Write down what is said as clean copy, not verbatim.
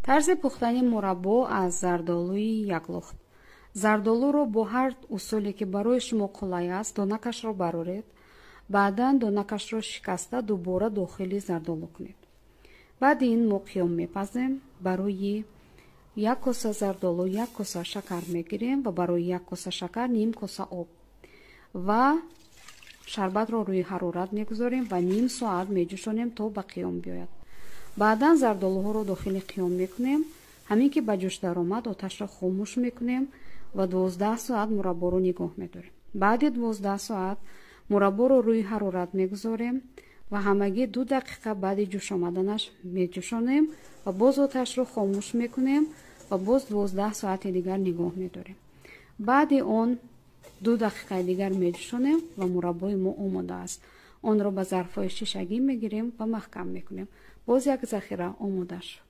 Тарзи пухтани мураббо аз зардолуи яклухт. Зардолуро бо ҳар усуле, ки барои шумо қулай аст, донакашро бароред. Баъдан донакашро шикаста, дубора дохили зардолу кунед. Баъди ин мо қиём мепазем. Барои 1 коса зардолу 1 коса шакар мегирем ва барои 1 коса шакар ним коса об ва шарбатро рӯи ҳарорат мегузорем ва ним соат меҷӯшонем, то ба қиём биёяд. Баъдан зардолуҳоро дохили қиём мекунем. Ҳамин ки ба ҷӯш даромад, оташро хомӯш мекунем ва 12 соат мурабборо нигоҳ медорем. Баъди 12 соат мурабборо рӯи ҳарорат мегузорем ва ҳамагӣ 2 дақиқа баъди ҷӯш омаданаш меҷӯшонем ва боз оташро хомӯш мекунем ва боз 12 соати дигар нигоҳ медорем. Баъди он 2 дақиқаи дигар меҷӯшонем ва мураббои мо омода аст. Онро ба зарфҳои шишагӣ мегирем ва маҳкам мекунем. Боз як захира омода шуд.